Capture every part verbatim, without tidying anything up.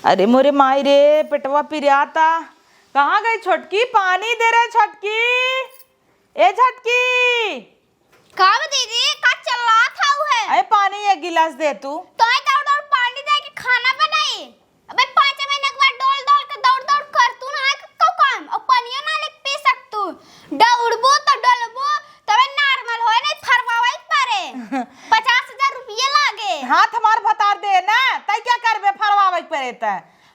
अरे मोरे माई रे, पेटवा पिराता। कहाँ गई छोटकी? पानी दे रे छोटकी। ए छोटकी। का बा दीदी, का चिल्लात हऊ है? अरे पानी एक गिलास दे तू। तो आई दौड़ दौड़ पानी दे के खाना बनाई। अबे पाँच महीने के बाद डोल डोल के दौड़ दौड़ कर तू ना आए कऊ काम। और पानियो ना लेके पी सक तू। दौड़बू तो डोलबू तबे normal होए, नहीं फरवावे के परे। पचास हजार रुपये लागे। हाथ हमार भतार दे ना, तै क्या करबे फरवावे के परे त?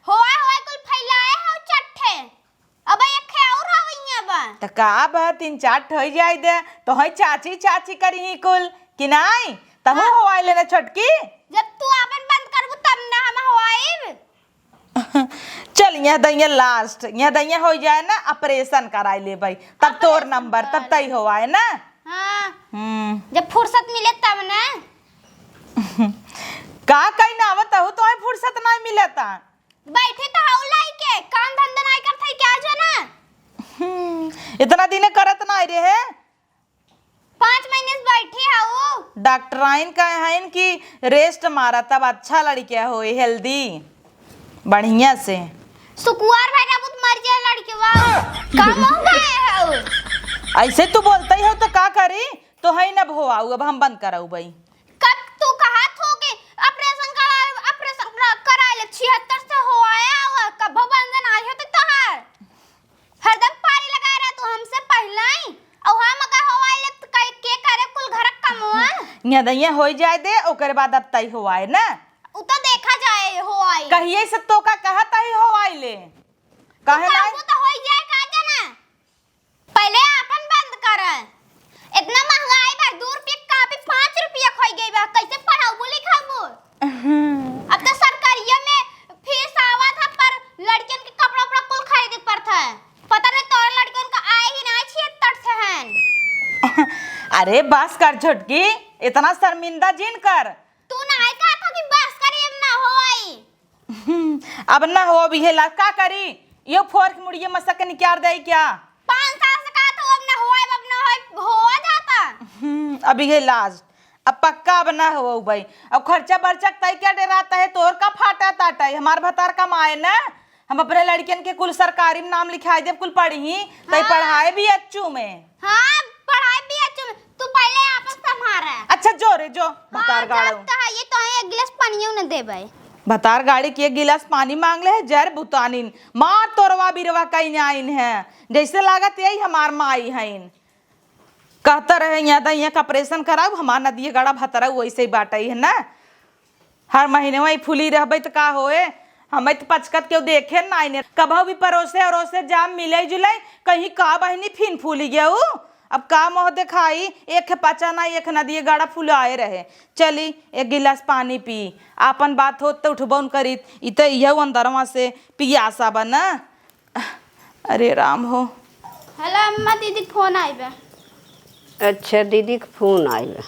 होए होए कुल फैलाए हो चट्ठे। अब एक खे और हवैया बा। त का बा, तीन चार ठो होई जाए दे, तो हई चाची चाची करी ही कुल, कि नाई? तहू हाँ। होवाई लेना छोटकी। जब तू आपन बंद करबू तब ना हम होवाइब। चल, यह दैया last, यह दैया हो जाए ना, operation कराई लेबई, तब तोर operation नंबर, तब कर। तई होवाए ना। हाँ। हम्म। जब फुर्सत मिले तब ना। का कही ना आवत हूँ, तोहे फुर्सत नहीं मिलता। बैठे तो हऊ लाई के, काम धंधा नहीं करत है क्या जो ना? हम्म, इतना दिने करत नहीं रहे। पाँच महीने से बैठी हऊ। डॉक्टराइन कहे हईन कि rest मारा, तब अच्छा लड़किया होई, healthy, बढ़िया से। सुकुवार भाई रहबू त मर जाए लड़किया। का मुँह गए हऊ? ऐसे तू बोलते ही हो तो का करी? तो है ना भोआऊ, अब हम बंद कराऊ बई। कब तू कहत हो कि operation करा, operation करा, करा ले, छिहत्तर से हो आया हुआ, कब बंद ना आई हो तो तोहार? हरदम पारी लगाए रह तू हमसे पहिले ही। अउ हम अगर होवाई ले त के, के करे कुल घर क कमवा? न्या दैया होई जाए दे, ओकरे बाद अब तई होवाए ना। उ तो देखा जाए होवाई। कहिए से तो का कहत ही होवाई ले। तू काहे कहबू नहीं? तो होई जाए का जाना। पहिले आपन बंद कर। इतना महंगाई बा, दू रुपया क कापी पाँच रुपया क होई गई बा, कैसे पढ़ाबू लिखाबू? हम्म। अब तो सरकारिया में फीस आवत है, पर लड़कियन के कपड़ा उपड़ा कुल खरीदे के पड़त है। पता नहीं तोरे लड़कियन का आए ही ना छिहत्तर से हन। अरे बस कर छोटकी, इतना शर्मिंदा जिन कर। तू ना है कहा था कि बस करी, अब ना होई। हम्म, अब ना हो, अब इहे ला का करी? यो फोर के मुड़िए मसक के निकार दे क्या? पाँच साल से कहा था, अब ना होई, अब ना होई, हो जाता। हम्म, अब इहे लाज, अब पक्का अब ना हो भाई। अब खर्चा बर्चा तय क्या डेराता है, तोर का फाटा ताटा है, हमार भतार कमाए ना, हम अपने लड़कियन के कुल सरकारी में नाम लिखाई देब, कुल पढ़ी, तई हाँ। पढ़ाए भी अच्छू में। हाँ, पढ़ाई भी अच्छू में। तू पहले आपन संभारा। अच्छा, जो रे, जो, हाँ, भतार गाड़ो। जब तो है, ये तो है, एक गिलास पानियो न देबे। भतार गाड़ी के एक गिलास पानी मांग ले है, जर बुतानिन, मार तोरवा बिरवा कहीं आइन है, जैसे लागत यही हमार माई हइन। कहता रहे, यहाँ दा, यहाँ का operation कराऊ, हमार नदिया गाड़ा भतरा वैसे ही बाटई है ना। हर महीने वही फूली रहबे त का होए? हमें त पचकत केहू देखे ना आइने। कभऊ भी परोसे अरोसे जाम मिले जुले, कहीं का बहिनी फिन फूली गया ऊ। अब का मोह देखाई, एक पचा ना, एक नदिए गाड़ा फुलाए रहे। चली, एक गिलास पानी पी, आपन बात होत त उठबौन करीत, इ त इहऊ अंदरवा से पियासा बा ना। अरे राम हो। हेलो अम्मा, दीदी क फोन आइल बा। अच्छा, दीदी क फोन आइल बा।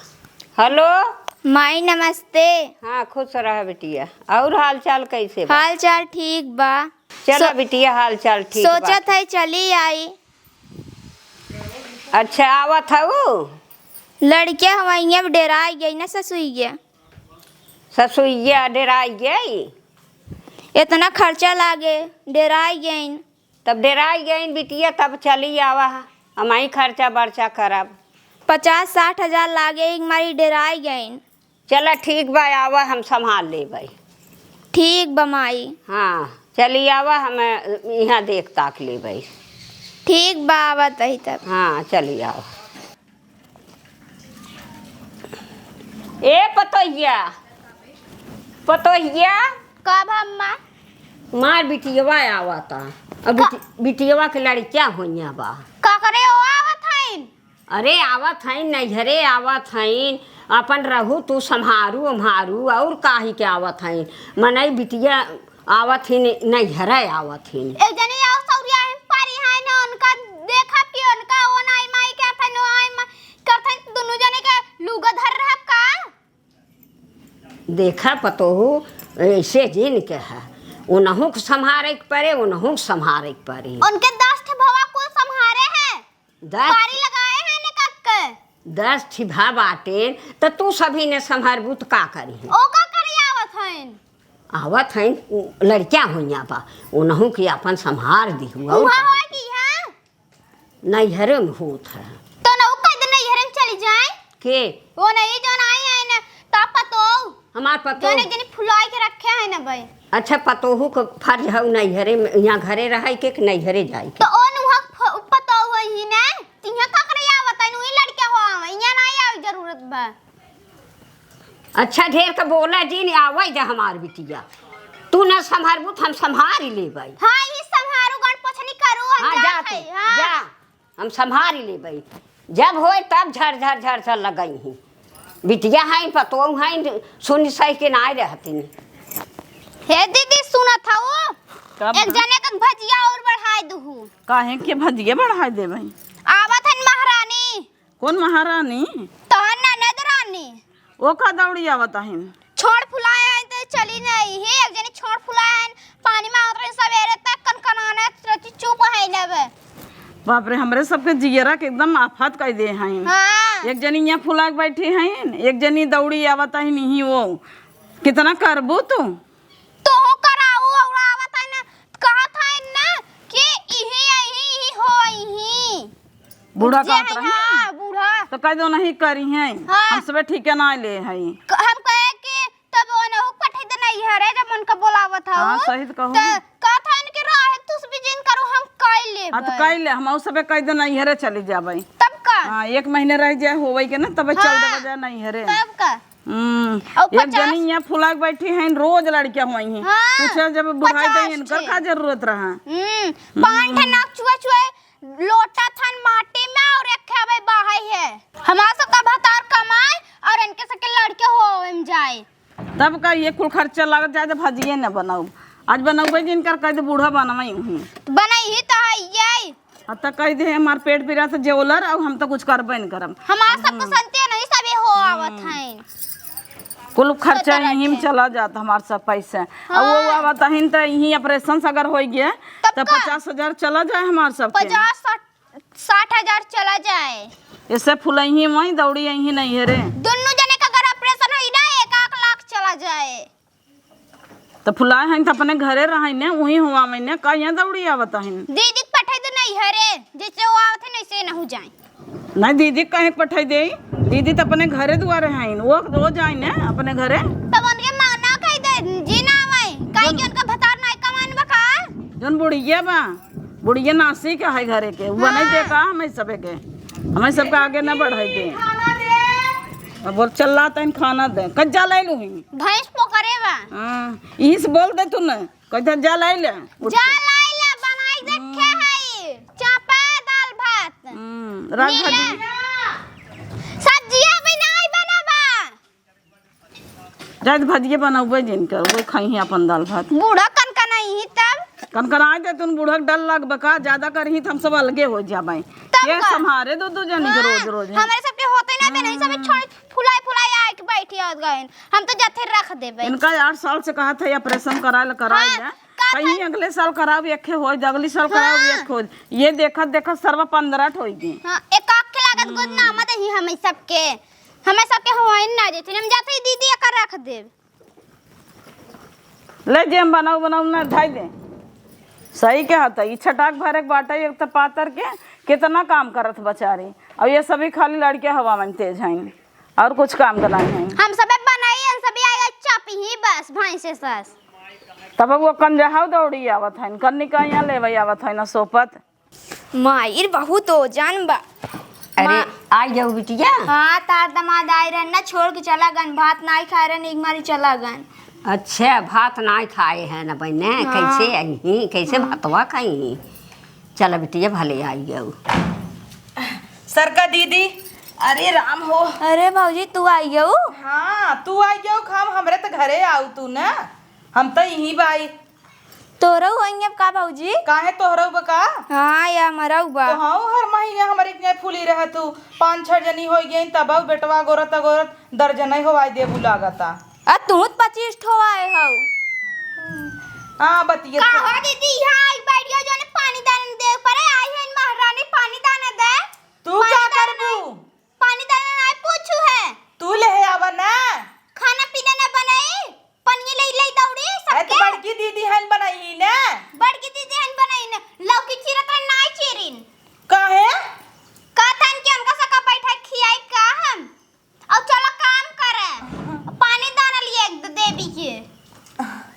हेलो। माई नमस्ते। हाँ, खुश रह बिटिया। और हाल चाल कैसे बा? हाल चाल ठीक बा। चला सो-, बिटिया, हाल चाल ठीक बा। सोचत है चली आई। अच्छा, आवत हऊ? लड़किया हमार इहाँ डेराइ गई ना ससुइया। ससुइया डेराइ गई? इतना खर्चा लागे, डेराइ गइन। तब डेराइ गइन बिटिया, तब चली आवा, हमहीं खर्चा बर्चा करब। पचास साठ हजार लागे, एक मारी डेराइ गइन। चला ठीक बा, आवा, हम संभाल लेबै। ठीक बा माई। हाँ, चली आवा, हम इहाँ देख ताक लेबै। ठीक बा, आवत ही तब। हाँ, चली आवा। ए पतोहिया, पतोहिया। का बा अम्मा? मार बिटियवा आवता। अब का? बिटि-, बिटियवा के लड़किया होइया बा। का करे ओ आवत हइन? अरे आवत हइन, नैहरे आवत हइन, अपन रहू तू सम्हारू ओम्हारू, और काहे के आवत हइन? मनई बिटिया आवत हिन, नैहरे आवत हिन। एक जने और सौरिया हिन पारी है न, उनका देखा कि उनका ओ नाई माई के हथन, ओ आई माई करथन, दुनू जने के लुगा धर रहब का? देखा पतोहू, ऐसे जिन के है, उनहू के सम्हारे के परे, उनहू के सम्हारे के परे। उनके दस ठे भवा कुल सम्हारे हैं। दस पारी लगाए हैं ने कक्के। दस ठे भा बाटेन, त तू सभी ने सम्हारबू त का करी? ओ का करी आवत हइन? आवत हैं, लड़किया हुइया बा, उनहू के आपन संभार दिहु, और उहाँ का? होई कि हाँ? नैहरे में होत है। तो नहु कह दे नैहरे में चली जाए। के? वो नहीं जो ना आई है ना, तो पतोहू। हमार पतोहू। जो ने जनी फुलाई के रखे हैं ना भाई। अच्छा, पतोहू के फर्ज है नैहरे में, यहाँ घरे रहे के, कि नैहरे जाए के? तो ओ नुहा फ-, पतोहू है ही ना, तिहाँ का करे आवत है, नुही लड़के हो आवे, यहाँ ना आवे जरूरत बा। अच्छा, ढेर के बोला जिन, आवै जा हमार बिटिया। तू ना संभारबू त हम संभारी लेबै। हाँ, ई संभारू, गन पोछनी करू, हम हाँ, जा जात तू, हई, हाँ। जा, हम संभारी लेबै। जब होय तब झर झर झर झर लगइहीं। बिटिया हईन, पतोहू हईन, सुनि सहि के नाय रहतिन। हे दीदी, सुनत हऊ? का एक बा? जने के भजिया और बढ़ाई दुहू। काहे के भजिया बढ़ाई देबै? आवत हन महारानी। कौन महारानी? तोहर ननद रानी। ओ का दौड़ी आवत हईन? छोड़ फुलाए आई त चली नहीं। हे एक जनी छोड़ फुलाए आई, पानी में उतरे सवेरे तक कनकनाने रहती, चुप है लेबे। बाप रे, हमरे सबके जियरा के एकदम आफत कइ दे हईन। हाँ। एक जनी यहाँ फुला के बैठी हईन, एक जनी दौड़ी आवत हईन, इही वो। कितना करबू तू? तोहू कराऊ, और आवत है ना, कहत है ना कि इही, इही, इही हो, इही। बूढ़ा जे कहत है, रही? हाँ, बूढ़ा। तो कह दो नहीं करी हैं। हाँ। हम सबे ठीके ना ले हैं। क-, हम कहे कि तब ओनहु पठाई दे नैहरे, जब उनका बोलावत हऊ। हाँ, सही तो कहू। त कहत है कि रहे तुस भी जिन करू, हम कह लेबै। हाँ, तो कह ले, हम सबे कह दे नैहरे चली जाबै। तब का? हाँ, एक महीने रह जाए होवै के ना, तब चल हाँ। देबै जाए नैहरे। तब का? हम्म, और एक पचास जनी यहाँ फुला के बैठी हैं, रोज लड़कियाँ हुई हैं। हाँ, पूछे जब बुढ़ाई पचास गई, इनकर ठे। का जरूरत रहा? हम्म, पाँच ठे हम्म। नाक चुए चुए लोटा थन माटी में और एक खे अबे बाहर है। हमार सबका भतार कमाए और इनके सबके लड़के हो में जाए। तब का ये कुल खर्चा लागत जाए तो भजिए न बनाऊ। आज बनौबे जिनकर कह दे बूढ़ा बनवाई हूँ। बनाई ही तो है ये। आ त कह दे हमार पेट पीरा से जेवलर, अब हम तो कुछ करबे न करब। हमार सबके हम्म। संते नहीं सभी हो आवत हम्म। हैं। कुल खर्चा सोचा यहीं में रखे। चला जात हमार सब पैसा। हाँ। अब वो आवत हन त यहीं ऑपरेशन से अगर हो गया तब त का? पचास हजार चला जाए हमार सबके। पचास, साठ, साठ हजार चला जाए। ऐसे फुलैही वहीं दौड़ी यहीं नैहरे। दोनों जने का अगर ऑपरेशन होई ना, एक आध लाख चला जाए। त फुलाए हन त अपने घरे रहै ने, उहीं हुआ में ने, का यहाँ दौड़ी आवत हन? दीदी के पठाई दे नैहरे, जैसे वो आवत है वैसे न हो जाए। नहीं, दीदी कहे के पठाई दे, दीदी त अपने घरे दुआरे हन, वो, वो जाए ने अपने घरे। तब उनके माँ ना कह दे, जी ना आवे, काहे कि उनका भतार नाय कमान बा का? जौन बुढ़िया बा, बुढ़िया नासी के है घरे के, वो नहीं दे हाँ। का हमें सबे के, हमें सबके आगे ना बढ़ाई दे। अब बोल, चल ला तैन खाना दे, कज्जा ले लू ही। भैंस पोकरे बा। हाँ, इस बोल दे तू न, कह दे, "जा लाई ले।" उठ जा के। लाई ले, बनाई देखे हम्म। हई। चापा दाल भात। हम्म, रात नीले। भाजी। सब्जिया भी नहीं बनाबा। जाए तो भाजिए बनाबे जिनकर, वो खाई ही अपन दाल भात। बूढ़ा कनकनाई ही तब। कनकनाए दे तुन, बूढ़ा के डर लगबा का, ज्यादा करही त हम सब अलगे हो जाबे। तब के का? संभारे दो, दो जनी के हाँ, रोज, रोज, हैं? हमरे सबके होते ना, तो नहीं सब हम्म। छोड़ फुलाई फुलाई आए के बैठी होत गइन। हम तो जथे रख देबे। इनका आठ साल से कहा था ऑपरेशन करा ले, करा हाँ, ले। का कहीं था? अगले साल कराओ, एक हो, अगली साल कराओ, हाँ। एक हो। ये देखत देखत सरवा पन्द्रह ठो होई गई। हाँ, एक आँख के लागत हम्म। गोद नामत ही हमें सबके। हमें सबके होइन ना देथिन। हम जाते ही दीदी एकर रख देब। ले जे हम बनाऊ, बनाऊ ना, ढाई दे। सही कहत है, ई छटाक भरे के बाटे, एक त पातर के कितना काम करत बचारी। अब ये सभी खाली लड़के हवा में तेज हैं, और कुछ काम का नहीं है। हम सबे बनाई, हम सभी आए चापी ही बस, भैंसे सस। तब वो कंजहाऊ दौड़ी आवत है, कन्नी का यहाँ लेवे आवत है ना सोपत। माई, बहुत ओजन बा। अरे, माँ। आई जाऊ बिटिया। हाँ, तार दमाद आए रहन ना, छोड़ के चला गन, भात नाई खाए रहन, एक मारी चला गन। अच्छा, भात नाई खाए हैं ना बहने, हाँ। कैसे आई ही, कैसे हाँ। भातवा खाई ही? चला बिटिया, भले आई जाऊ। सरका दीदी, अरे राम हो। अरे भौजी, तू आई जाऊ? हाँ, तू आई जाऊ, हम हमरे त घरे आऊ तू ना, हम त यहीं बाई। तोरऊ होइए का भौजी? काहे तोहरऊ बा का? हाँ, या हमरऊ बा। तो हाँ, हर महीने हमरे के फूली रह तू। पाँच छह जनी हो गई, तब बेटवा गोरत गोरत दर्जन ही होवाई देबू लागता। आ तू त पच्चीस ठो आए हऊ। हाँ, बतिया का तो हो दीदी, यहाँ आई बैठियो, जो ने पानी दान दे परे आई है महारानी, पानी दान दे। तू पानी का दान करबू? आई, पानी दान आई पूछू है। तू ले आवा ना। खाना पीना ना बनाई, पनिया ले, ले दौड़ी, बनाई ने? बड़की दीदी हन बनाई ने। लौकी चीरत रहे, नाई चीरिन। काहे? कहतन कि उनका सका बैठा खियाई का हम? और चलो काम करे। पानी दाना लिए एक देवी के।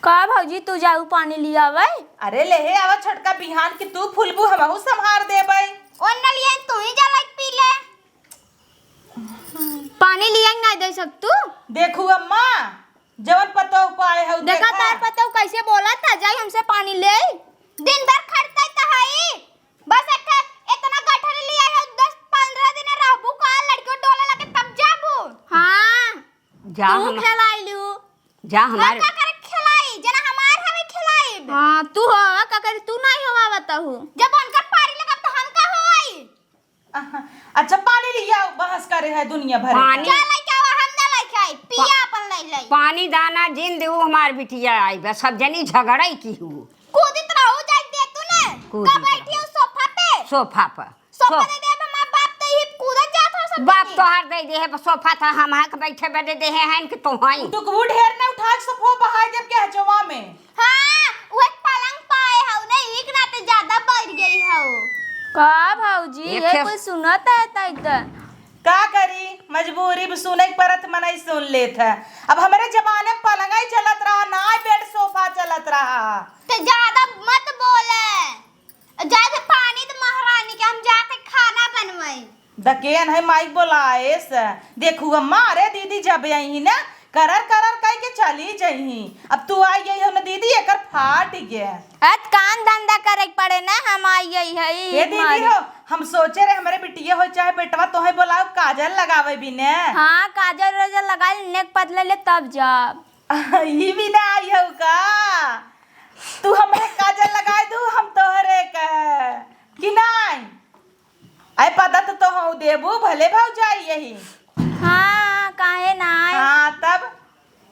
का भौजी, तू जाऊ पानी लियावे? अरे लेहे आवा छोटका बिहान कि तू फुलबू, हमहू संभार देबै। ओन्ने लिए तू ही जा लाइक पी ले। पानी लिया ही नहीं दे सक तू। देखू अम्मा, जवन पतोह पाए हऊ देखा देखा। तार पतोह कैसे बोला था, जाई हमसे पानी ले। दिन भर खटते तो हई, बस एक ठे इतना गठरी लिया है, दस पन्द्रह दिन रहबू का, लड़कियों डोले लगे तब जाबू। हाँ, जा तू हम, खेलाई लू। जा हम हमारे का करे खेलाई, जना हमार हवे खेलाई। हाँ, तू हो का करे, तू नहीं हवा बताहू। जब उनकर पारी लगा तो हम का होई? अच्छा, पानी लिया, बहस करे है दुनिया भर पानी। का। जा लेके आवा, हम ना लेके आई, पिया पा-, अपन ले ले। पानी दाना जिन देऊ हमार बिटिया आई, बस सब जनी झगड़ाई की हूँ। कूदित रहू, जाके दे तू ने। कूदित का बैठी रहू। हो सोफा पे? सोफा पे। सोफा सो- दे दे, हमार बाप तो ही कूदत जात हो सब बाप जनी। तोहार दे दे है, सोफा था हम हक बैठे बदे दे है, हैं कि तो हैं। टुकबू ढेर ना उठा के सोफा बहाई देब के हजवा में। हाँ, उहे पलंग पाए हऊ ने, एक नाते ज्यादा बढ़ गई हऊ। का भौजी, एक ये ठे कुल सुनत है तई त? का करी, मजबूरी में सुने के परत मनई सुन लेत है। अब हमरे जमाने में पलंगई चलत रहा, ना बेड सोफा चलत रहा। तो ज्यादा मत बोले। जा दे पानी दे महारानी के, हम जाके खाना बनवाई। दकेन है माइक बोलाएस। देखू अम्मा, अरे दीदी जब यही ना करर करर कह के चली जही। अब तू आई गई हो ना दीदी, एकर फाट गए। अत काम धंधा करे के पड़े ना, हम आई गई है हे दीदी मारी। हो, हम सोचे रहे हमरे बिटिया हो चाहे बेटवा तोहे बोलाओ काजल लगावे बिने। हाँ, काजल रोजल लगा ले, नेक पतले ले तब जाब। ई भी ना आई हो का? तू हमरे काजल लगाए दू, हम तोहरे का कि नाई? आए पता तो, तो हऊ देबू, भले भौजाई यही। हाँ, काहे नाई? हाँ, तब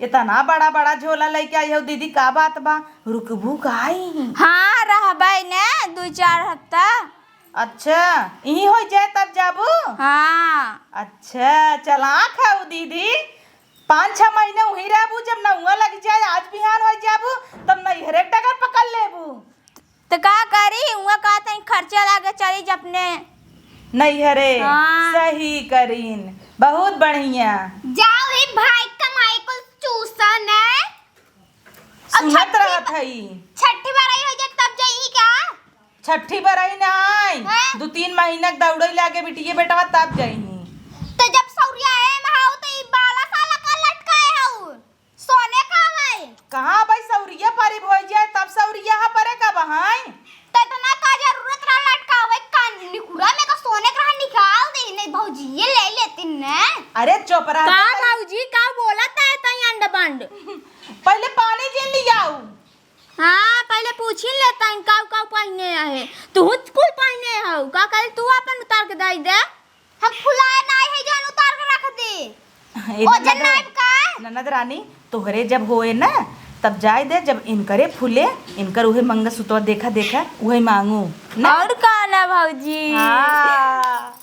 इतना बड़ा बड़ा झोला लेके आई हो दीदी, का बात बा? रुकबू काई? हाँ, रहबै ने दू चार हफ्ता। अच्छा, यही हो जाए तब जाबू? हाँ। अच्छा, चलाक है वो दीदी। पाँच छह महीने वहीं रहबू, जब नौआ लग जाए, आज बिहान हो जाबू, तब नैहरे डगर पकड़ लेबू। त का करी, हुआ कहत हई खर्चा लागे चली जब अपने नैहरे। हाँ। सही करीन, बहुत बढ़िया। जाओ ही भाई कमाई को चूसन है। अब सुनत छठी रहत ब-, हई। छठी बरई हो जाए तब जाई का? छठी बरई ना आई, हैं? दू तीन महीना के दौड़े लागे बिटिये बेटवा तब जाई। तो जब सौरिया है में हाउ तो ई बाला साला का लटकाए हाउ? सोने का हवे? कहाँ भाई सौरिया पारी भोई जाए तब सौरिया हा परे का बहाई? तो इतना का जरूरत रहा लटकावे का निकुरा में का सोने का रहा निकाल दे नहीं भौजी ये ले लेती ने। अरे चुप रह का बे। भौजी का बोलत है तई अंड बंड? पहले पानी जे लियाऊ। हाँ, पहले पूछी लेता है, काऊ काऊ पहने है। तू कुल पहने हो, का करे तू अपन उतार के दाई दे? हम फुलाए नाई है, जान उतार के रख दे। ए, ओ ननद जन नाई का? ननद रानी, तोहरे जब होए ना, तब जाए दे, जब इनकरे फूले, इनकर उहे मंगलसूत्र देखा, देखा, उहे मांगू। ना? और का ना भौजी? हाँ।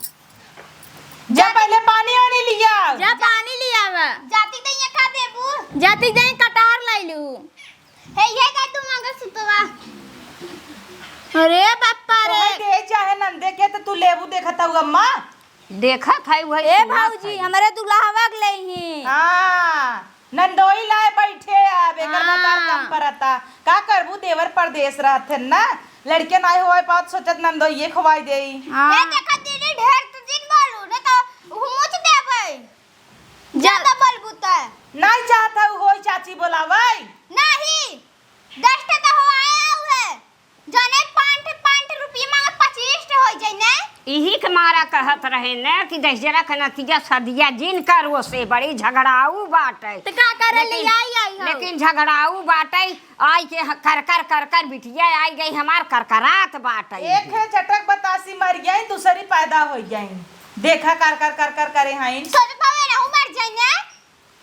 जा पहले पानी वानी लिया। जा पानी लिया बा। जाती दइया का देबू? जाती दइया कटहर लाई लू। हे, ये का तू मंगलसूत्रवा? अरे बापा रे। तोहे दे चाहे नंदे के, तो तू लेबू देखत हऊ अम्मा। देखत है वही ए सुनत भौजी, है। हमरे दुल्हवा के लेही। हाँ, नंदोई लाए बैठे अब, एकर हाँ। भतार कम परता। का करबू, देवर परदेस रहत है ना, लड़के नाई होए पावत, सोचत नंदोइये खवाई देई। हाँ। ए देखा दीदी, ढेर तो जिन बोलू, नहीं तो मुछ देबै। ज्यादा बोलबू त। नाई चाहत हऊ होई चाची बोलावै? नहीं, दस ठे त हो आया हुए। जने पाँच ठे, पाँच ठे रुपये मांगे, पच्चीस ठे होई जाई ने। इही के मारा कहत रहे ने कि दहिजरा के नतिया सदिया जिन करो से बड़ी झगड़ाऊ बाटे। त का करे लेकिन, लियाई आई हो? लेकिन झगड़ाऊ बाटे, आई के ह-, कर कर कर कर बिटिया आई गई हमार करकरात बाटे। एक है चटक बतासी मर गई, दूसरी पैदा हो गई। देखा कर कर कर कर करे हैं। सोचत हवे रहू मर जाई ने।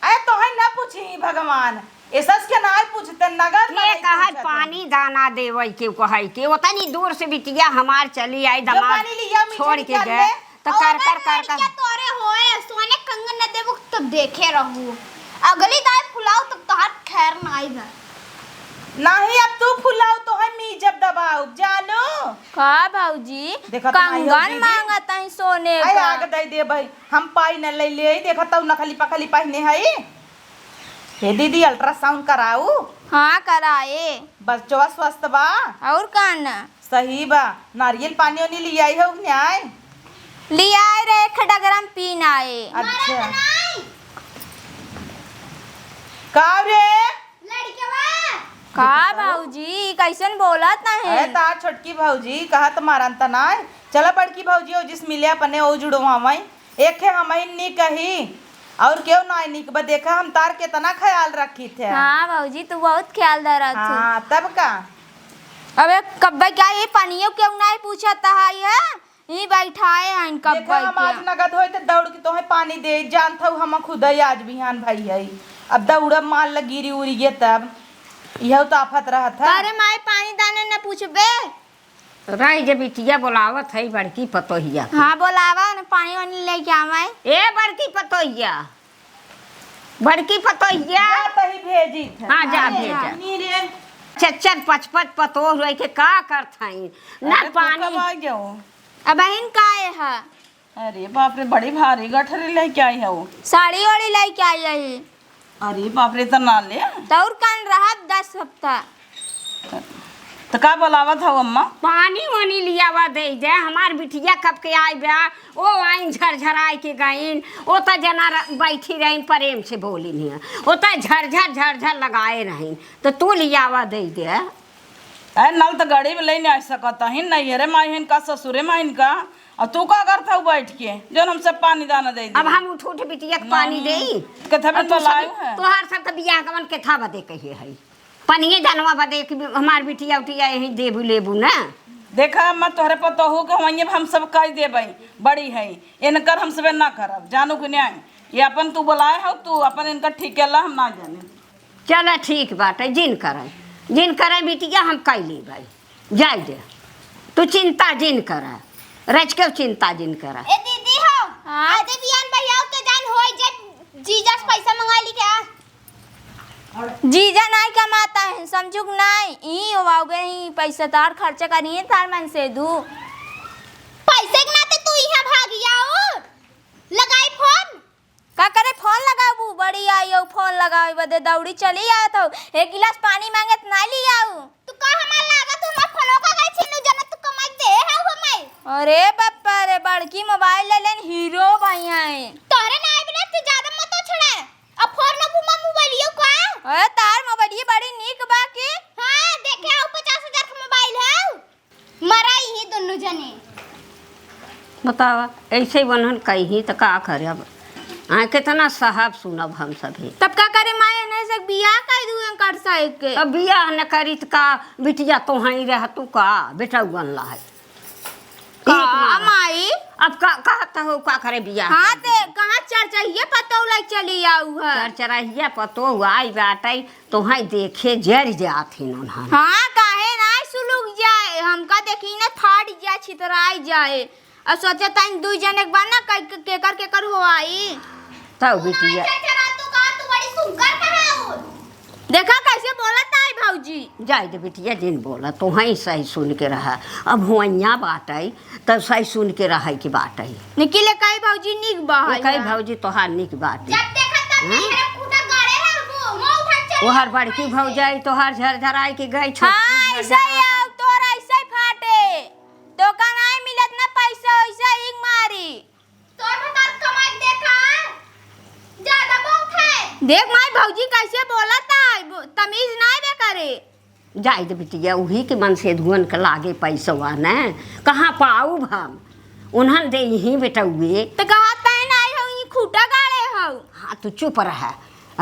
अरे तोहे न पूछी भगवान, एसस के नाय पूछते, नगद के नाय कहत पूछते। पानी दाना देवै के कहै के, ओतनी दूर से बिटिया हमार चली आई, जो दमाद पानी लिया, मीठे छोड़ के निकाल गए, ले। त और कर कर अगर कर कर। लड़किया तोरे होए, सोने कंगन न देबू, तब देखे रहू। अगली दाई फुलाऊ, तब तोहार खैर नाई बा। नहीं, अब तू फुलाऊ तो है, मी जब दबाऊ, जानू। का भौजी? देखत नहीं हो कंगन दीदी? मांगत है सोने अरे का। आग दे दे भाई, हम पाई न ले ले, देखत हऊ नकली पकली पहने है। हे दीदी, अल्ट्रासाउंड कराऊ। हाँ, कराए। बच्चवा स्वस्थ बा? और का न? सही बा। नारियल पानी ओनी लियाई हो कि नाई? लियाए रे, एक डगरम पीन आए। अच्छा। का रे? लड़कवा। का भौजी, कैसन बोलत नहीं? अरे ता छोटकी भौजी, कहा त मारन त नाई। चला बड़की भौजी, ओ जिस मिले अपने ओ जुड़वावई। एक है हमहिन नी कही, और केहू नाई निक बा। देखा हम तार केतना ख्याल रखी थे। हाँ भौजी, तू बहुत ख्याल धरत हो। हाँ, तब का? अबे कब्बे क्या ये पानियो केहू नाई पूछत है, है? ई बैठाए हैं कब्बे देखा हम क्या? आज नगद होई त दौड़ के तोहे पानी दे, जानत हऊ हम खुद ही आज बिहान भाई है। अब दौड़ब माल लग गिरी उरी गे तब, यह तो आफत रहत है। अरे माई पानी दाने न पूछबे। रह जे बिटिया बोलावत है बड़की पतोहिया के। हाँ, बोलावा न, पानी वानी लेके आवे। ए बड़की पतोहिया, बड़की पतोहिया। जा तही भेजी थे। हाँ, जा अरे भेजा। नी रे। चच्चर पचपच पतोह रह के का करत हई? ना अरे तू पानी। कब आ गयो? अबहिन काहे है? अरे बाप रे, बड़ी भारी गठरी लेके आई है वो। साड़ी ओड़ी लेके आई है। अरे बाप रे, इतना ले। तौर कान रहत दस हफ्ता। त का बोलावत हऊ अम्मा? पानी वानी लियावा दे दे, हमार बिटिया कब के आई बा, ओ आइन झरझराई के गइन, ओ त जना र-, बैठी रही प्रेम से बोली नहीं, ओ त झरझर झरझर लगाए रही, त तू लियावा दे दे। अरे नल त गड़ी में ले नहीं आ सकत ही, नैहरे माई हिन का ससुरे माई हिन का, और तू का करत हऊ बैठ के, जौन हमसे पानी दाना दे दे। अब हम उठ उठ बिटिया के पानी नहीं, देई? केथा अब बिन तू सब, बोलायु है? तोहार सब त बियाह गवन केथा बदे कहिए है। पनिये जनवा बदे कि हमार बिटिया उटिया यहीं देबू लेबू ना। देखा अम्मा, तोहरे पतोहू के वहीं हम सब कह देबई, बड़ी है, इनकर हम सबे ना करब, जानू कि नहीं? ये अपन तू बोलाए हो, तू अपन इनकर ठीक केला, हम ना जाने। चला ठीक बाटे, जिन करे, जिन करे बिटिया, हम कह लेबई, जाए दे, तू चिंता जिन करे, रच के चिंता जिन करे। ए दीदी हो, हाँ? आजे बियान भैया के जान होई जे जीजा से पैसा मंगा ली क्या? जीजा नाई कमाता है, समझुक नाई, ई ओवावे ही पैसा तार खर्चा करिए तार मन से दू। पैसे के नाते तू यहाँ भाग जाओ, लगाई फोन। का करे फोन लगाबू? बड़ी आई हो फोन लगावे बदे दौड़ी चली आवत हो। एक गिलास पानी मांगे त नाई ली आऊ। तू का हमार लागत हो, हमार फोनो का गई छीनू जना तू कमाई दे है हमाई। अरे बप्पा रे, बड़की मोबाइल ले लेन हीरो भैया है। तोहरे नाई बिना तू ज्यादा मत छोड़ा। अब फोन न घुमा मोबाइलियो का? अरे तार मोबाइलिए बड़ी नीक बा के। हाँ, देखे आओ पचास हजार का मोबाइल है। मरा ही दोनों जने। बतावा, ऐसे बनन कहीं त का करे अब? हाँ, कितना सहब सुनब हम सभी। तब का करे माई, एने से बियाह कर दू एकर साइड के। अब बियाह न करी त का, बिटिया तो हई रह तू का, बेटा उगन ला है। का ठीक ना। माई? अब का, कहत हो का करे बियाह हाँ, कर ते कहाँ चरचहिया पतोह लाइक चली आऊ है? चरचरहिया पतोह आई बाटई, तोहई देखे जरि जात हिन उन्हन। हाँ, काहे नाई सुलुक जाए, हमका देखी ना फाट जाए, छितराई जाए। और सोचे ताइन दुई जने के बा ना, के-, केकर, केकर हो आई। तब बिटिया। चरचरा तू का, तू बड़ी सुंदर कहाऊ। देखा कैसे बोलत आई भौजी। जाए दे बिटिया, जिन बोला, तोहई सही सुन के रहा। अब हुआइया बाटई, तब सही सुन के रहै के बाटै। निकी ले कई भौजी निक बा है कई ना? भौजी तोहार निक बाटे। जब देखत तब हाँ? मेहरा खूटा गाड़े रहबो, मुंह उठा चल ओहर बड़की भौजाई तोहार झरझराई के गई छोटकी हाँ, ऐसा ही झरझरा। आओ, तोर ऐसा ही फाटे। तो का नाई मिलत ना पैसा, ऐसा ही मारी। तोर भतार कमाई देखा, ज्यादा बहुत है। देख माई भौजी कैसे बोलत है, बो-, तमीज नाई बे करे। जाए दे बिटिया, उही के मन से धुअन के लागे पैसवा न, कहाँ पाउब हम? उन्हन देइहीं बेटउए। त कहा तैं नाई हऊ, ई खूटा गाड़े हऊ। हाँ, तू चुप रह,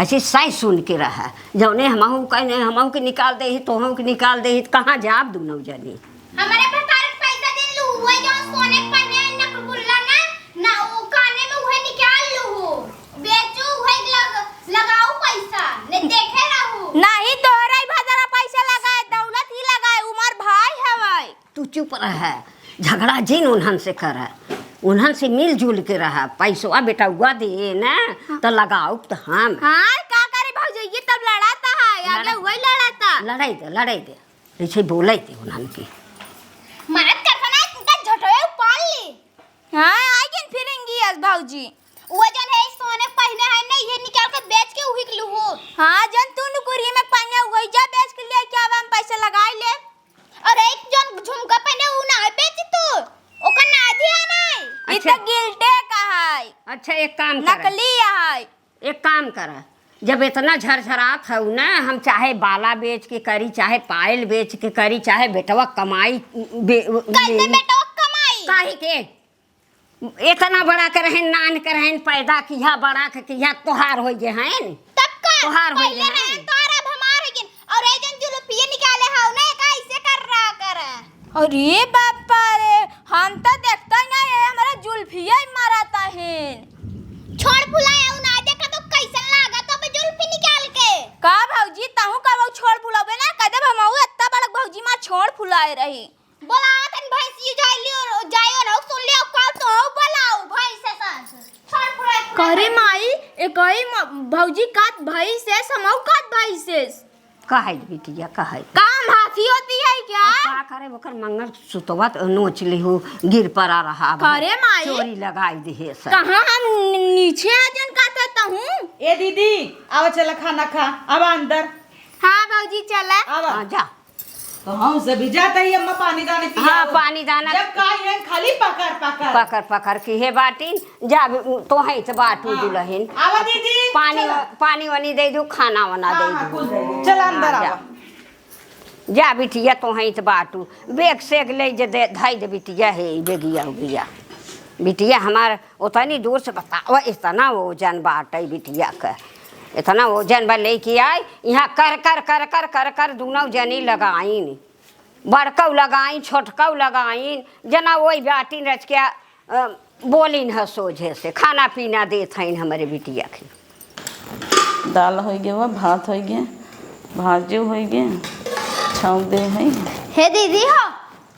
ऐसे सही सुन के रह। जौने हमहू कहने, हमहू के निकाल देही, तोहू के निकाल देही, त कहाँ जाब दुनौ जनी? हमरे भतार के पैसा दिन लू, वही जौन सोने के पहने नकबुल्ला ना, ना, वो काने में उहे निकाल लूहू। बेचू, उहे लग-, लगाऊ पैसा, ने देखे रहू। नाही, तोहरा ही भतारा पैसा लगाए, दौलत ही लगाए, उमर भाई हवाई। तू चुप रह, झगड़ा जिन उन्हन से कर, उन्हन से मिलजुल के रह। पैसवा बेटउआ दे ना, हाँ। त लगाऊ त हम। हाँ, का करे भौजी, ये तब लड़ाता है, आगे लड़ा- वही लड़ाता। लड़ाई दे, लड़ाई दे, ऐसे बोले थे उन्हन के। मरद करता ना, इनका झटोए उपाल ली। हाँ, आई गेन फिर इंगी आज भौजी। वो जन है सोने पहने है ना, ये निकाल के बेच के उही के लूहू। हाँ, जन तू नुकुरी में पहने हुई, जा बेच के लिए क्या हम पैसे लगाई ले। और एक जन झुमका पहने, उ ना बेच तू, ओकर ना ध्यान है। ई अच्छा। तो गिल्टे का है। अच्छा, एक काम कर। नकली है। एक काम कर, जब इतना झरझरात हऊ ना, हम चाहे बाला बेच के करी, चाहे पायल बेच के करी, चाहे बेटवा कमाई बे-, कैसे ले। बेटवा कमाई? काहे के? इतना बड़ा के रहन, नान के रहन, पैदा किया, बड़ा के किया, तोहार होइ गए हैं। तब का? तोहार होइ पहले गए रहन हैं। तोहार, अब हमार होइ गए। और ए जन जुलुफिया निकाले हऊ ना, एका ऐसे कर रहा कर। अरे बापा रे, हम तो देखता ही ना, ये हमारा जुल्फिया ही मारता है। छोड़ फुलाए, उ ना देखा तो कैसन लागत अब जुल्फी निकाल के। का भौजी, तहूँ का वो छोड़ फुलावे ना, कदे हम ऊ इतना बड़ा भौजी मार छोड़ फुलाए रही। बोलावत हन भैंस, ये जाई लियो, जाइयो ना, सुन लियो, कल तो हो बोलाओ भैंस से सास। छोड़ फुलाए। करे माई, एकई म-, भौजी कात भैंस से, समऊ कात भैंस से। कहे बिटिया, कहे। काम हाथी होती है क्या? अब का करे, ओकर मंगलसूतवा त नोच लिहू, गिर पड़ा रहा, अब करे माई। चोरी लगाई दिहे से। कहाँ हम नी-, नीचे आ जन का था तहूँ? ए दीदी, आवा चला खाना खा, आवा अंदर। हाँ भौजी चला। आवा। हाँ, जा। तो हम से भी जाता ही अम्मा पानी दाने पिया। हाँ, पानी दाना। जब काई है खाली पकड़, पकड़। पकड़, पकड़ की हे बाटी। जा, तोहई त बाटू हाँ। दुलहिन। आवा दीदी, पानी, चला। पानी वानी दे दू, खाना वाना हाँ, दे हाँ, दू। कुल दे दू। चला अंदर हाँ, जा। आवा। जा बिटिया, तोहई त बाटू। बेग सेग ले जे दे, धई दे बिटिया, हे बेगिया उगिया। बिटिया हमार ओतनी दूर से बतावा, इतना ओजन बाटे बिटिया क। इतना ओजन बा लेके आई, यहाँ कर, कर, कर, कर, कर, कर दुनौ जनी लगाइन। बड़कऊ लगाइन, छोटकऊ लगाइन, जना वही बाटिन रच के, अ, बोलिन ह सोझे से, खाना पीना देत हइन हमरे बिटिया के। दाल होइ गे बा, भात होइ गे, भाजो होइ गे, छौंक दे हई। हे दीदी हो,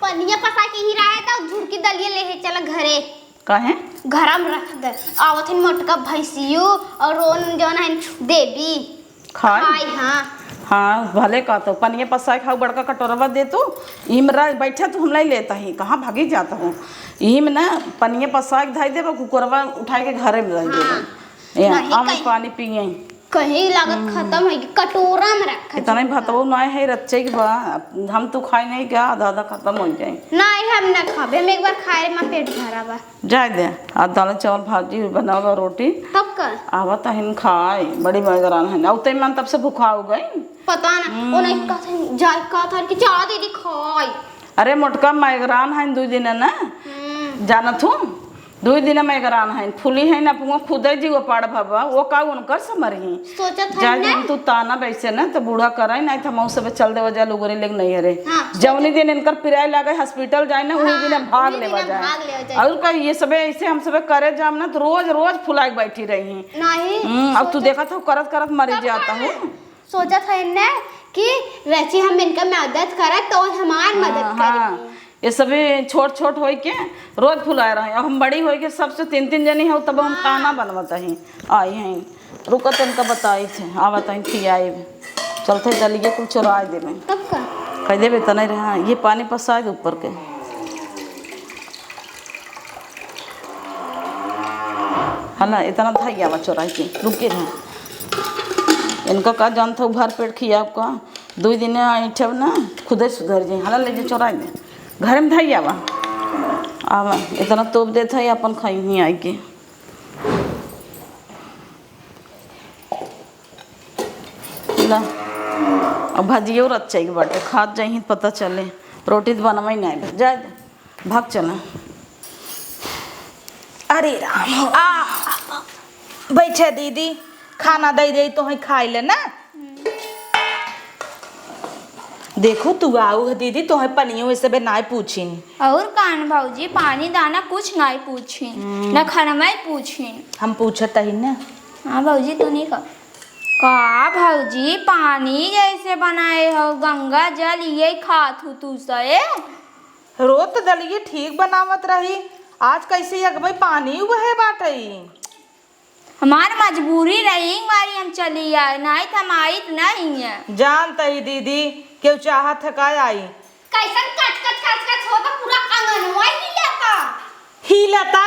पनिया पसा के ही रहे त झुरकी दलिया ले हे चला घरे। काहे? घरा में रख दे। आवत हन मोटका भैंसियो और ओन जौन हन देवी। खाई? खाई, हाँ। हाँ, भले का तो पनिया पसाए खाऊ बड़का कटोरवा दे तू। इही में रह, बैठे तू, हम नहीं लेता ही, कहाँ भागी जाता हूँ। इही में ना पनिया पसाए के धई देबो, कुकरवा उठाए के घरे में रह देबो। हाँ। ए, नहीं, आमे कहीं पानी पिए। कहीं लागत हम्म। खत्म है कि कटोरा में रखा इतना ही जाता। भतवो ना है, रच्चे के बा। हम तो खाए नहीं क्या, आधा आधा खत्म हो जाए। नहीं, हम ना खाबे, हम एक बार खाए, माँ पेट भरा बा। जाए दे, आ दाल चावल भाजी बनावा रोटी। तब का? आवा तहिन खाए, बड़ी मगरान है। औते मन तब से भुखा हो गई। पता ना, हम्म। ओ नहीं कहत हन, जाए कहत हन कि जा दीदी खाए। अरे मोटका मगरान है, दुई दिन है ना। हम्म। जानत हूँ, दुई दिन मगरान है, फूली है ना, पुआ खुदे जीव पाड़ भवा, वो का उनकर समर ही। सोचत है जाए ना। दिन तू ताना वैसे ना, तो बूढ़ा करे ना, तो मऊ सब चल देवा जा लुगरे लेके नहीं हरे। हाँ, जौनी दिन इनकर पिराए लागे, hospital जाए ना, वही हाँ, दिन हम भाग वही लेवा दिन हम जाए। भाग लेवा जाए। और का ये सबे ऐसे हम सबे करे जाम ना, तो रोज, रोज फुलाए के बैठी रही। नहीं, हम्म, अब तू सोचत देखत हो, करत, करत मरी तब जाता का? हूँ। सोचत है ना कि रची हम इनका मदद करत, तो हमार मदद हाँ, करी। हाँ। ये सभी छोट, छोट होई के रोज फुलाए रहे। अब हम बड़ी होई के सबसे तीन, तीन जनी हो, तब हम हाँ। ताना बनवत ही। आई हैं। रुको, तनका बताई थे, आवत हैं, खियाई। चलते दलिए कुल चुराए देबे। तब का? कह देबे, "त नहीं रहा, ये पानी पसाए दे ऊपर के।" है ना, इतना धैया बा चुराई के, रुके रहे। इनका का जानत हो, भर पेट खियाब का? दुई दिन ऐठब ना, खुदे सुधर जाई। हला ले जे चुराई दे, घर में धैया बा। आवा, इतना तोप देत है, अपन खाई ही आई के। ला, अब भजियो रच्चा के बाटे, खात जाई पता चले। रोटी तो बनवाई नहीं बा, जाए दे, भाग चला। अरे राम, आ, बैठे दीदी, खाना दे दे तो है खाई ले ना। देखो तू आऊ है दीदी, तो है पनियो इसे बे नाय पूछिन। और कान भौजी, पानी दाना कुछ नाय पूछिन, हम्म। ना खाना मैं पूछिन। हम पूछत ही ना। हाँ भौजी, तू नहीं कह। का भौजी, पानी जैसे बनाए हो, गंगा जल ये खात हूँ तू से? रोज तो दलिए ठीक बनावत रही, आज कैसे अगबे पानी उबहे बाटई? हमार मजबूरी रही, मारी हम चली आए, नाहीं त हम आइत नाहीं है। जानत ही दीदी, केहू चाहत है का आई? कैसन कच कच कच कच होता, पूरा आंगनवा हिलता। हिलता?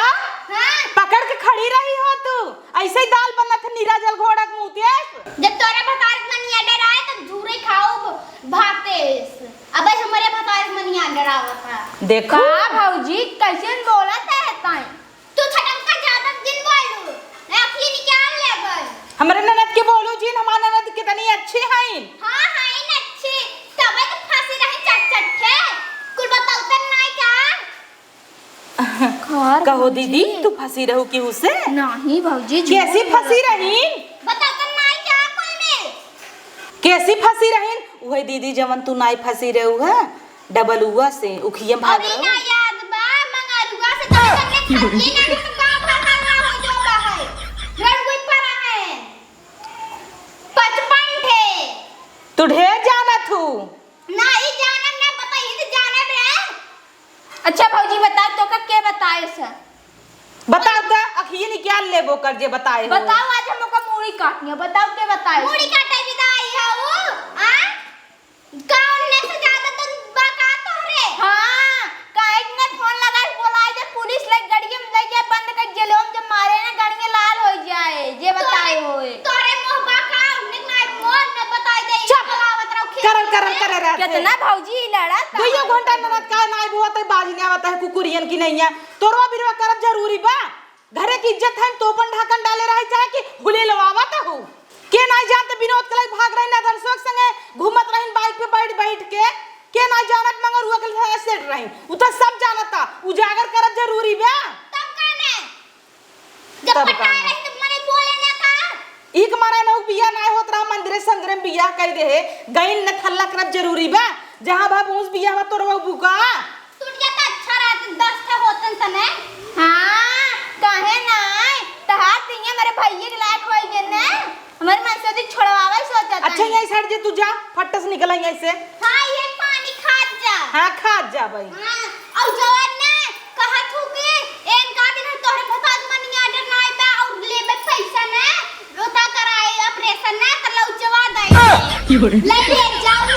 हाँ। पकड़ के खड़ी रही हो तू, ऐसे ही दाल बनत है, नीरा जल घोड़क मुँह तेज। जब तोरे भतार के मनिया डराए, तब झूरे खाओ ब-, भातेस। अबे हमरे भतार के मनिया डरावत है। देखो। का भौजी, कैसे बोलत है ताई? तू छटंका ज्यादा दिन बोलू, मैं अखिए निकाल लेबै। हमरे ननद के बोलू जिन, हमार ननद कितनी अच्छी हईन। हाँ, हईन अच्छी, तबे तो फंसी रही चट चट के। कुल बतौतन नाई का? का कहो भौजी? दीदी, तू फंसी रहू केहू से? नाहीं भौजी, झूठ कैसी बोलत फंसी है। रहीन? बतौतन नाई का कुल में? कैसी फंसी रहीन? उहे दीदी जवन तू नाई फंसी रहू है, डबलुआ से, उखिया भाग अरे रहू। ना याद बा, मंगरुआ से तो हमने खाइए ना, तो गाँव भर हल्ला हो जाता है। घर कोई पड़ा है। पचपन ठे। तू ढेर जानत हू। नाहीं जानब ना, बताइए तो जानब रे। अच्छा भौजी, बताओ तो का के बताए से? बताओ त, अखिए निकाल लेबो कर जे बताए हो। बताओ, आज हम ओकर मूड़ी काटनी है, बताओ के बताए से? मूड़ी काटे विदाई है वो, आ? कौन ने से ज्यादा तो बका तोहरे? हाँ, काहे के ना फोन लगा के बोलाए दे, पुलिस ले गड़िया में ले जाए, बंद कर जेलों में जब मारे ना, गड़िया लाल हो जाए, जे बताए होए। तोरे मुंह बका, उन्हें ना मोर न बताए दे, चुप। बोलावत रहो, खेत करल, करल, में। करल रहत है। कितना भौजी लड़ा था। दुइयो घंटा ननद का नाई बोलत है, बाज नहीं आवत है, कुकुरियन की नहीं है। तोरो बिरवा करब जरूरी बा? घरे की इज्जत है, तोपन ढाकन डाले रहे, चाहे कि हुले लवावत हो। के नाई जानत विनोद के लगे भाग रही, नदरसो के संगे घूमत रही, बाइक पे बैठ बैठ के। के नाई जानत मंगरुआ के संगे सेट रही, उ तो सब जानता। उजागर करब जरूरी बा। तब काने? जब तब पटाए काने? रही तब मने बोले ना का? ई के मारे ना बियाह नाई होत रहा, मंदिरे संदिरे में बियाह कई दे है। गइन न थल्ला करब जरूरी बा, जहाँ भाव उस बियाह में तोरवा बुका। टूट जाता अच्छा रहत, दस ठा होतन तने। हाँ, काहे नाई? तहार तिया मेरे भैया के लायक होई गए ने। हमारे मन से छोड़वावे सोचत अच्छा, हन। यहीं से हट जे तू, जा, फट्ट से निकल यहीं से। हाँ, ये पानी खात जा। हाँ, खात जा भाई। हाँ, और जवान ने कहा थू कि एक आध दिन तोहरे भताज मनी आर्डर नाई बा और लेबे पैसा ना, रोता कराए ऑपरेशन ना, तो लौचवा दे। ले ले, जाओ, ले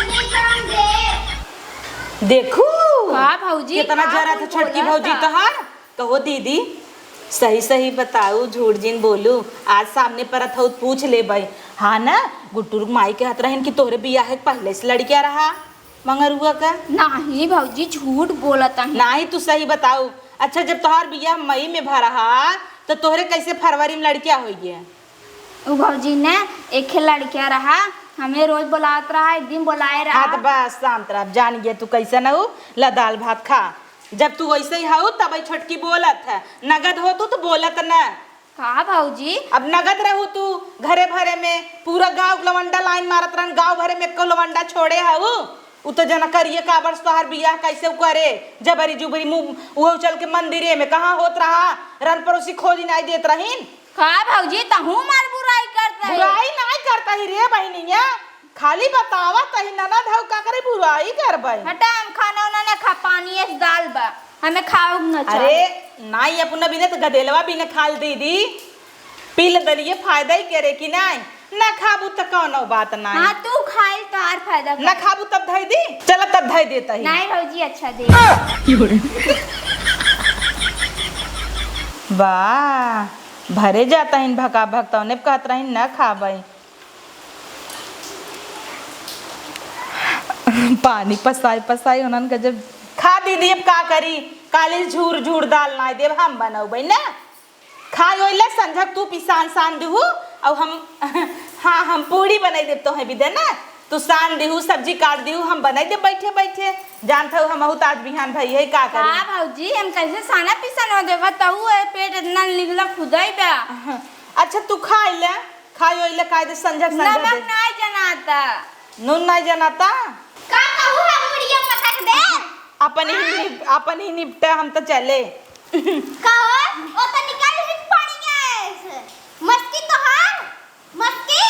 ले, काम दे। देखू, का भौजी, कितना का जरा था कुल छोटकी बोला भौजी था? तोहार। कहो दीदी, सही सही बताऊ, झूठ जिन बोलू। आज सामने परत हऊ त पूछ लेबई। हाँ ना, गुड्डू रुक माई कहत रहिन कि तोहरे बियाह के पहिले से लड़किया रहा मंगरुआ का। नाही भौजी, झूठ बोलत हई। नाही, तू सही बताऊ। अच्छा, जब तोहार बियाह मई में भा रहा, तो तोहरे कैसे फरवरी में लड़किया होइए? उ भौजी ने एक लड़किया रहा, हमें रोज बोलावत रहा, एक दिन बोलाए रहा। हाँ, तो बस शांत रह, अब जान गया तू कैसन हऊ। ला दाल भात खा, जब तू वैसे ही हऊ तब ई छोटकी बोलत है, नगद हो तू तो बोलत न। का भौजी? अब नगद रहू तू घरे भरे में, पूरा गाँव के लवंडा लाइन मारत रहन, गाँव भरे में एको लवंडा छोड़े हऊ? उ तो जना करिए काबर से तोहार बियाह कैसे उ करे, जबरी जुबरी मुँह उहो चल के मंदिरे में कहाँ होत रहा, रन पड़ोसी खोज नाई देत रहीन। का भौजी, तहूँ मार बुराई करत है? बुराई नाई करत ही रे बहिनिया, खाली बतावत ही ननद हऊ का करे बुराई करबे। हटा, हम खाना उना ना खा, पानी एस दाल बा, हमें खाऊ न चाहे। अरे नाई, अपना बिना तो गदेलवा बिना खाल दीदी, पी ले दलिए, फायदा ही करे कि नाई, ना खाबू तो कौनो बात नाई। हाँ, तू खाइल तो आर फायदा ना कर। खाबू तब धई दी, चला तब धई देता ही। नाई भौजी, अच्छा दे। वाह, भरे जाता हिन भका भक, तौने कहत रहिन न खाबई। पानी पसाई पसाई उन्हन का जब खा दीदी, अब का करी, काली झूर झूर दाल नाई देब, हम बनौबई ना। खाई ओइले संझक तू पिसान सान दिहू, अउ हम, हाँ, हम पूड़ी बनाई देब तोहे बिदे ना। तू सान दिहू, सब्जी काट दिहू, हम बनाई देब बैठे बैठे। जानत हऊ हमहू त आज बिहान भई है, का करी? का भौजी, हम कैसे साना पिसान हो देबा, तऊ ए पेट इतना निकला खुदाई बा। अच्छा, तू खाई ले, खाई ओइले कायदे संझक संझक नमक दे। नाई जनाता। नून नाई जनाता? का कहू हम मुड़िया पटक दे? अपन ही हाँ। निप-, अपन ही निपटा, हम तो चले। कहो, ओ तो निकल ही पड़ी गैस। मस्ती तोहार, मस्ती।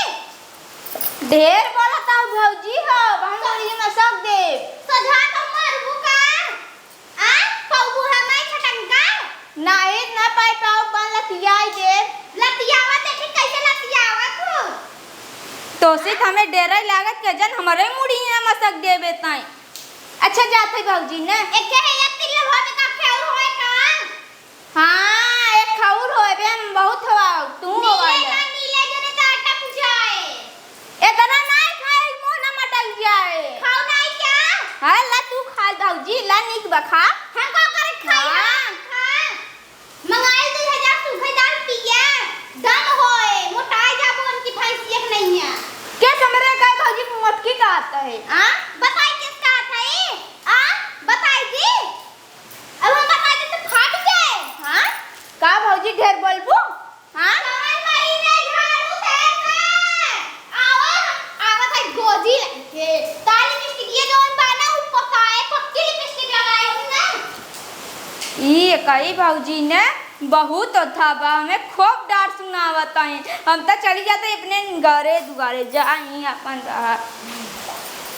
ढेर बोलत हऊ भौजी हो, हम मुड़िया में सब देब। सजा तो मरबू का? आ, पौबू हमार छटंका? नाही, ना पाई पाऊ, बन लतियाई देब। लति- हमें डेरा लागत के जन हमरे मुड़ी में मसक देबे ताई। अच्छा जात है भौजी ने। एक है एक तिल्ला भर में का खेउर होए का? हाँ, एक खउर होए बे, हम बहुत हवा, तू हवा नीले ले। ना नीले जने तो अटक जाए। इतना ना खाए, मुंह ना मटक जाए। खाओ नहीं क्या? हाँ, ला तू खा भौजी, ला निक बखा। हम का करे खाई हाँ। हम? हाँ। मंगाइल दू हजार सूखा दाल पिया, दम होए, मोटाए जाबो उनकी भैंसिया के नैया। के समरे का भौजी मोटकी का आता है? आ? बताई किसका आता है? आ? बताई दी? अब हम बता दे तो फाट जाए। हाँ? का भौजी ढेर बोलबू? हाँ? कौन महीने झाड़ू दे के? आवा, हम आवत है गोजी लेके। ताली लिपस्टिक ये जौन बा ना, उ पकाए, पक्की लिपस्टिक लगाए हूँ ना। ई कई भौजी ने बहुत ओथा बा, हमें खूब डांट सुनावत है। हम तो चली जाते अपने घरे दुआरे, जाई अपन रहा।